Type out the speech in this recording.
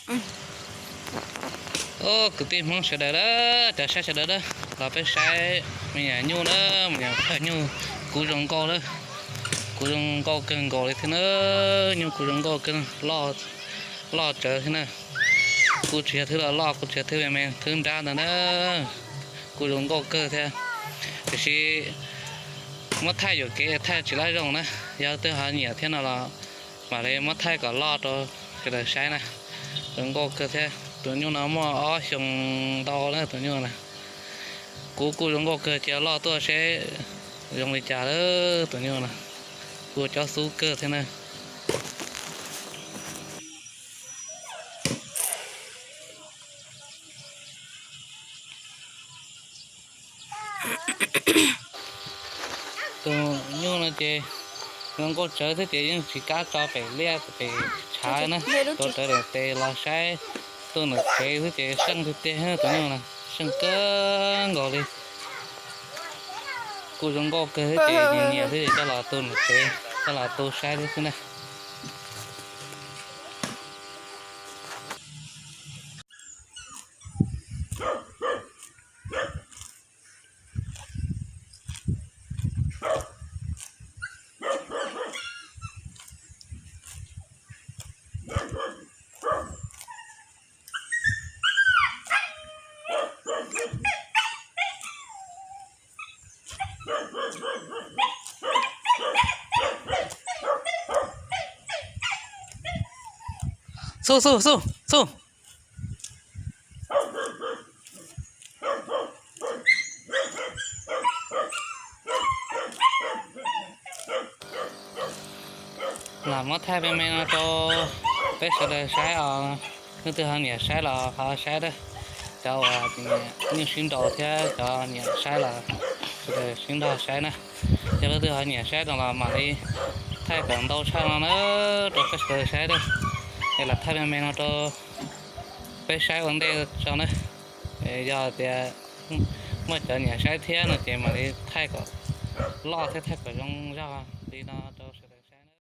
Kwv tij Hmoob sawv daws, cov saib sawv daws, los peb saib me nyuam nyuj na, me nyuam phaj nyuj, kub zoo nkauj na, kub zoo nkauj kawg nkaus li thiab na, nyuj kub zoo nkauj kawg, loj tsawv thiab na, kuj tsis yog thwb loj loj, kuj tsis yog thwb me me, thwb nrab ntawd na, kuj zoo nkauj kawg thiab, tiam sis muab thaij yuam kev thaij tsis laj zoo na, yog twg ho nyiam thiab no los mam li muab thaij kom loj rau sawv daws saib na. Zoo nkauj kawg thiab, tus nyuj no muaj ob xyoo ntau na tus nyuj na. Kuv kuj zoo nkauj kawg, cia loj tuaj seb zoo li cas lawm tus nyuj na. Kuj cob xub kawg thiab na. Tus nyuj no ces zoo nkauj tsawv thiab ces yeej tsis kam tso pem liaj pem tshav na, tuav rawv daim tes los saib tus niam tsev xwb ces seej tiag tiag tus nyuj no, seej kawg nkaus li. Kuj zoo nkauj kawg thiab ces nyiam nyiam xwb ces coj los tu niam tsev, coj los tu saib thiab xwb na. Xub, xub, xub, xub. Lam muab thaij me me no rau peb sawv daws saib os. Leej twg ho nyiam saib los ho saib na. Cov uas nyuj sib nraus thiab cov nyiam saib los sawv daws sib nrog saib na. Yog leej twg ho nyiam saib no los mam li thaij kom ntau tshaj no na rau peb sawv daws saib na. Es lam thaij me me no rau peb saib ua ntej tso na. Yog tias muaj cov nyiam saib thiab no ces mam li thaij kom loj thiab thaij kom zoo zog li no rau